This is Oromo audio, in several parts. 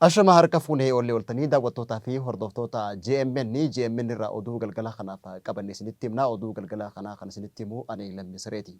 Ashama harka fuunee oollee ooltanii daawwattootaa fi hordoftoota JMN JMN irraa oduu galgala kanaaf qabanne isinitti himna. Oduu galgala kanaa kan isinitti himu ani Lammii Sireeti.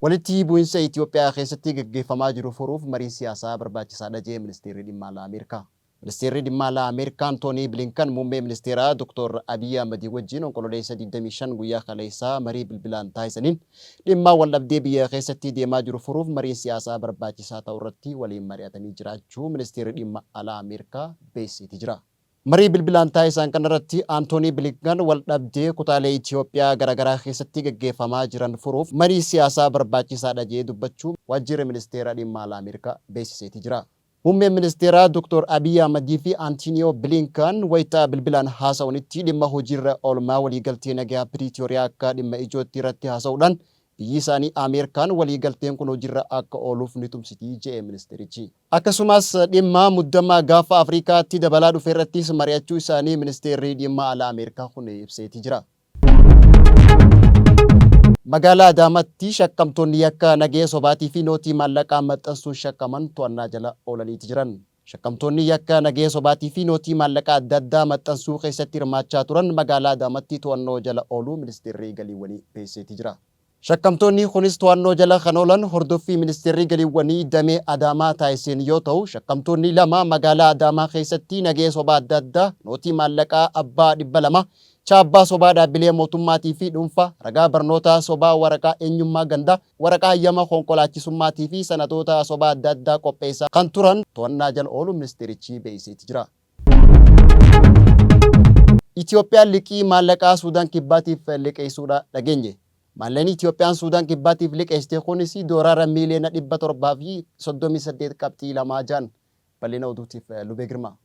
Walitti bu'insa Itoophiyaa keessatti gaggeeffamaa jiru furuuf mariin siyaasaa barbaachisaadha jee Ministeerri Dhimma Alaa Ameerikaa. Ministeerri Dhimma Alaa Ameerikaa Antoonii Bilinkan Muummee Ministeeraa Doktoor Abiy Ahmad wajjin Onkololeessa 25 guyyaa kaleessaa marii bilbilaan taasisaniin dhimma waldhabdee biyya keessatti deemaa jiru furuuf mariin siyaasaa barbaachisaa ta'uurratti waliin mari'atanii jiraachuu Ministeerri Dhimma Alaa Ameerikaa beeksiseeti jira. Marii bilbilaan taasisan kanarratti Antoonii Bilinkan waldhabdee kutaalee Itiyoophiyaa garaagaraa keessatti gaggeeffamaa jiran furuuf marii siyaasaa barbaachisaadha jedhee dubbachuu Waajjirri Ministeera Dhimma Alaa Ameerikaa beeksiseeti jira. Muummeen Ministeeraa Doktoor Abiy Ahmadii fi Antiiniyoo Bilinkan wayita bilbilaan haasa'unitti dhimma hojiirra oolmaa waliigaltee nagayaa Piriitooriyaa akka dhimma ijootti irratti haasa'uudhaan biyyi isaanii Ameerikaan waliigalteen kun hojiirra akka ooluuf ni tumsiti je'e ministeerichi. Akkasumas dhimma muddama Gaafa Afrikaatti dabalaa dhufe irrattis mari'achuu isaanii ministeerri dhimma alaa Ameerikaa kun ibseeti jira. Magaalaa Adaamaatti shakkamtoonni yakka nagahee sobaatii fi nootii maallaqaa maxxansuun shakkaman to'annaa jala oolaniiti jiran. Shakkamtoonni yakka nagahee sobaatii fi nootii maallaqaa adda addaa maxxansuu keessatti hirmaachaa turan magaalaa Adaamatti to'annoo jala ooluu Ministeerri Galiiwwanii beeksiseeti jira. Shakkamtoonni kunis to'annoo jala kan oolan hordoffii Ministeerri Galiiwwanii damee Adaamaa taasiseen yoo ta'u, shakkamtoonni 2 magaalaa Adaamaa keessatti nagahee sobaa adda addaa, nootii maallaqaa abbaa 200, chaabbaa sobaa dhaabbilee mootummaatii fi dhuunfaa, ragaa barnootaa sobaa, waraqaa eenyummaa gandaa, waraqaa hayyama konkolaachisummatii fi sanadoota sobaa adda addaa qopheessaa kan turan to'annaa jala ooluu ministeerichi beeksiseeti jira. Itoophiyaan liqii maallaqaa Suudaan Kibbaatiif liqeessuudha dhageenye. Maallaqni Itoophiyaan Suudaan Kibbaatiif liqeessite kunis dooraara miiliyoona 738.26. Bal'ina oduutiif Lubee Girmaa.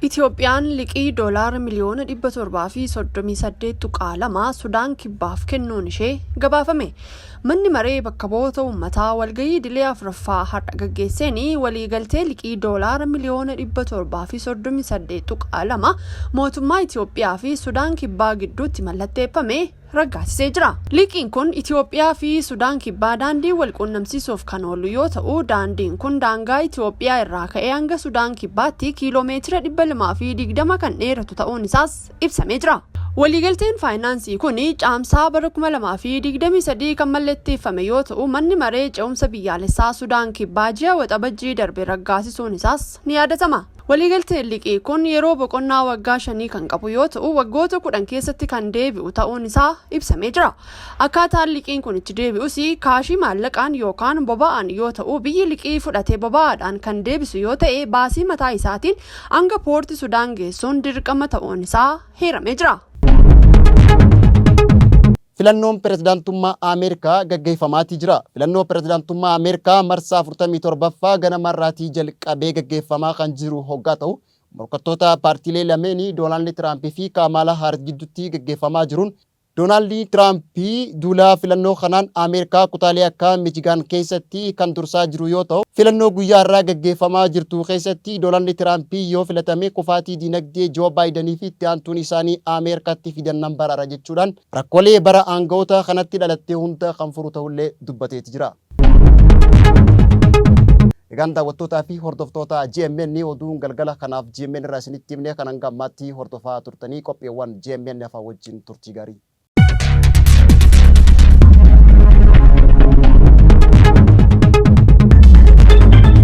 Itoophiyaan liqii doolaara miliyoona 738.2 Sudaan Kibbaaf kennuun ishee gabaafame. Manni Maree Bakka Bu'oota Uummataa walgahii idilee 4ffaa har'a gaggeesseen waliigaltee liqii doolaara miliyoona 738.2 mootummaa Itoophiyaa fi Sudaan Kibbaa gidduutti mallatteeffame raggaasisee jira. Liqiin kun Itoophiyaa fi Sudaan Kibbaa daandii wal quunnamsiisuuf kan oolu yoo ta'u, daandiin kun daangaa Itoophiyaa irraa ka'ee hanga Sudaan Kibbaatti kiiloo meetira 220 kan dheeratu ta'uun isaas ibsamee jira. Waliigalteen faayinaansii kun Caamsaa bara 2023 kan mallatteeffame yoo ta'u, manni maree ce'umsa biyyaalessaa Sudaan Kibbaa ji'a Waxabajjii darbe raggaasisuun isaas ni yaadatama. Waliigalteen liqii kun yeroo boqonnaa waggaa shanii kan qabu yoo ta'u, waggoota 10 keessatti kan deebi'u ta'uun isaa ibsamee jira. Akkaataan liqiin kun itti deebi'us kaashii maallaqaan yookaan boba'aan yoo ta'u, biyyi liqii fudhate boba'aadhaan kan deebisu yoo ta'e baasii mataa isaatiin hanga Poorti Sudaan geessuun dirqama ta'uun isaa heeramee jira. Filannoon Pirezidaantummaa Ameerikaa gaggeeffamaatii jira. Filannoo Pirezidaantummaa Ameerikaa marsaa 47ffaa ganama irraatii jalqabee gaggeeffamaa kan jiru hoggaa ta'u, morkattoota paartiilee lameenii Doonaald Tiraamp fi Kaamaalaa Haaris gidduutti gaggeeffamaa jiruun Doonaald Tiraamp duula filannoo kanaan Ameerikaa kutaalee akka Michigaan keessatti kan dursaa jiru yoo ta'u, filannoo guyyaa har'aa gaggeeffamaa jirtu keessatti Doonaald Tiraamp yoo filatame kufaatii diinagdee Joo Baayidanii fi itti aantuun isaanii Ameerikaatti fidan nan baraara jechuudhaan rakkoolee bara aanga'oota kanatti dhalatte hunda kan furu ta'ullee dubbateeti jira. Egaan daawwattootaa fi hordoftoota GMN oduun galgala kanaaf GMN irraa isinitti himne kan hanga ammaatti hordofaa turtanii qophiiwwan GMN hafan wajjin turtii gaarii.